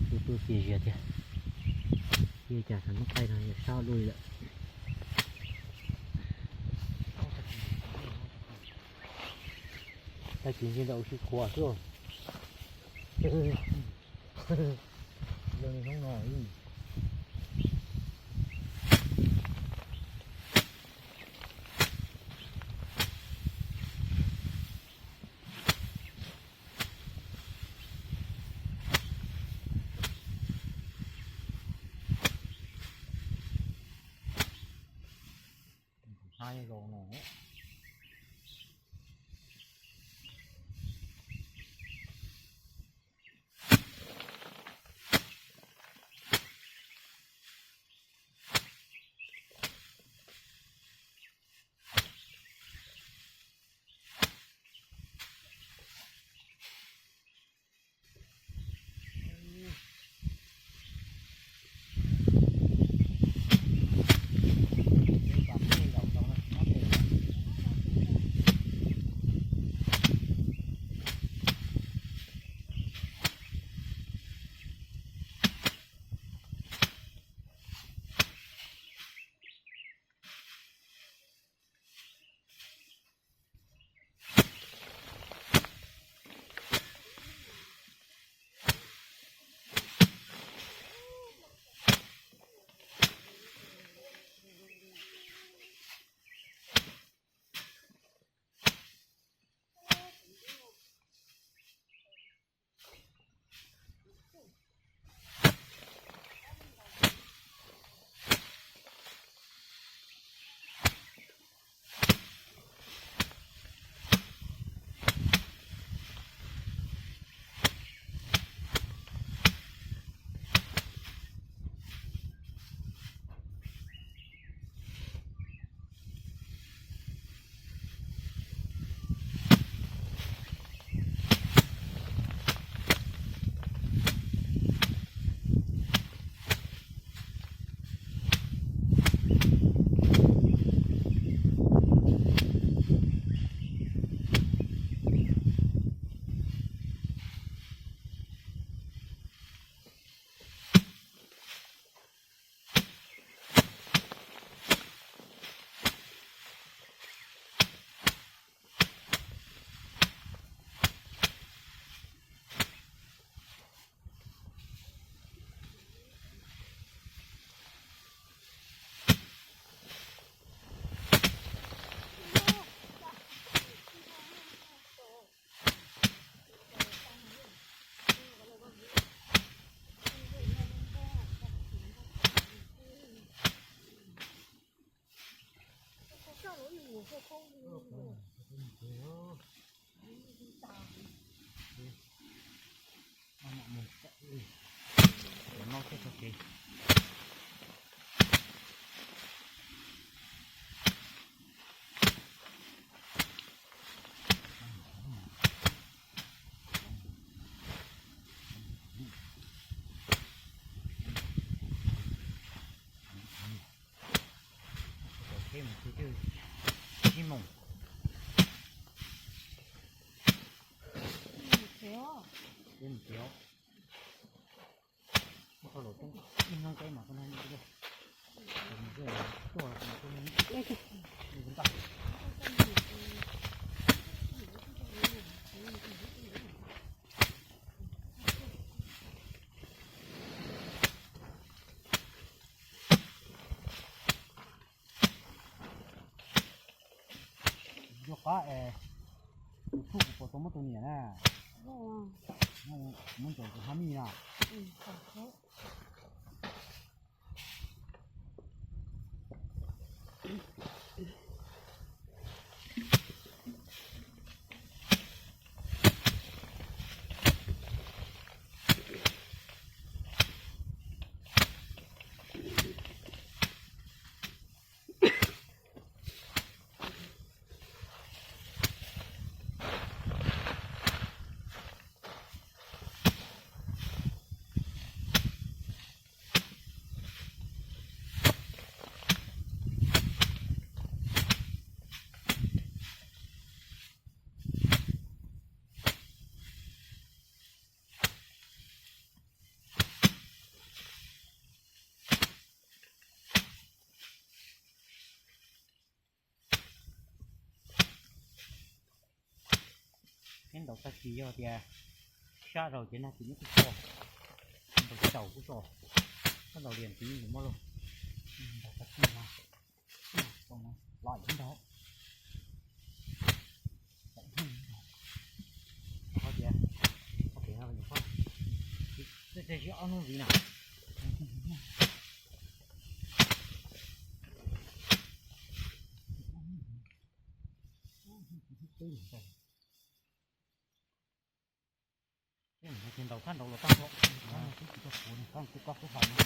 Tus tus txias zias thiab, ua cas xav muab thaij no yog sab dua li lawm. Tag kis ntshe ntawm ua si khuas xwb. Zoo li hnub no ib. Hnab zoo no. Teb mus txog twg sib moos. Teb mus tsev. Ib hnub teb mas koj noj ib tug. Yog qab es tus tub kuv puas tau muab tus niam na, muab ntsaum tus hab mij na. Ntaus tag kis yog tias sab zaus ces nag kis nyob kuj so, ntaus tsis taus kuj so, sab ntaus lias tiv mus muab lauj. Ntaus tag kis no, los ib ntaus, qhov tias, qhov tias, tseg tseg ob hnub ntxiv na. Ntaus thaj nraud los tag, tsis tau kuv, koj kuv hais no.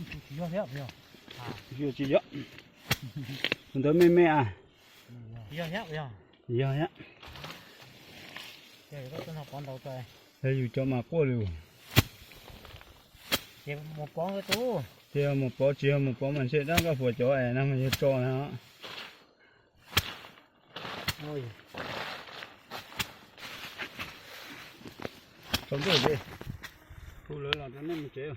Tsis yog thiab, tsis yog. Tus ntawd me me as. Yog thiab, yog. Yog thiab. Yog yus cov mas quaj li. Ces mus pov, tsis yog mus pov mas ntshe dab nkaj puas cov es no mas yog tso na. Tsaus ntuj ces hu lawv los rau nej mus tsev.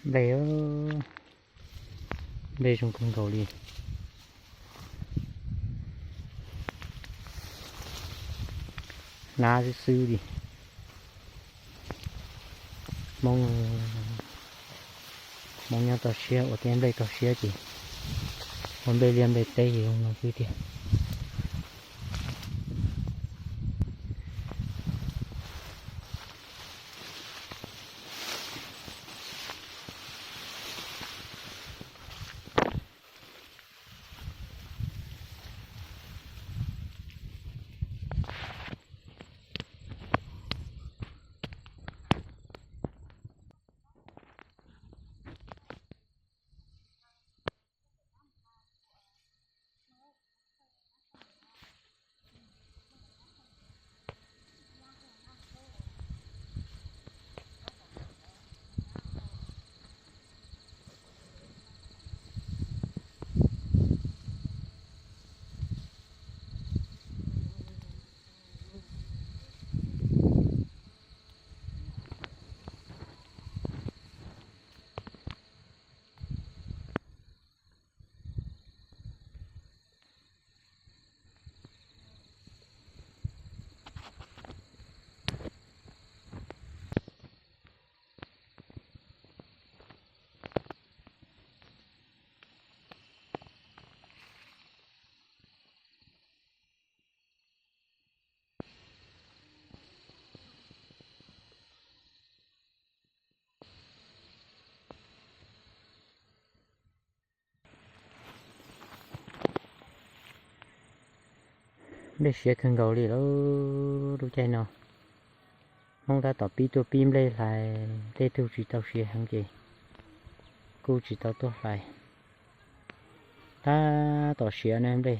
Nplej, nplej zoo kawg nkaus li. Hnab xwb xwb li. Hmoob, Hmoob nyob toj siab ua tej nplej toj siab ces ua nplej liaj nplej teb ces zoo no xwb tiag. Nplej siav kawg nkaus li lauj. Lub caij no Hmoob tab tom pib tuaj pib nplej hlais, tej tug tsis tau siav heev ces kuj tsis tau tuaj hlais. Tab tom siav na nplej.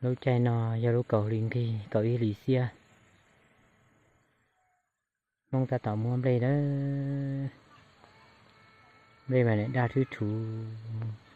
Lub caij no yog lub kaum hli nqig kaum ib hlis xiab. Hmoob tab tom muab nplej lawm. Nplej mas niam daj thwb thuv.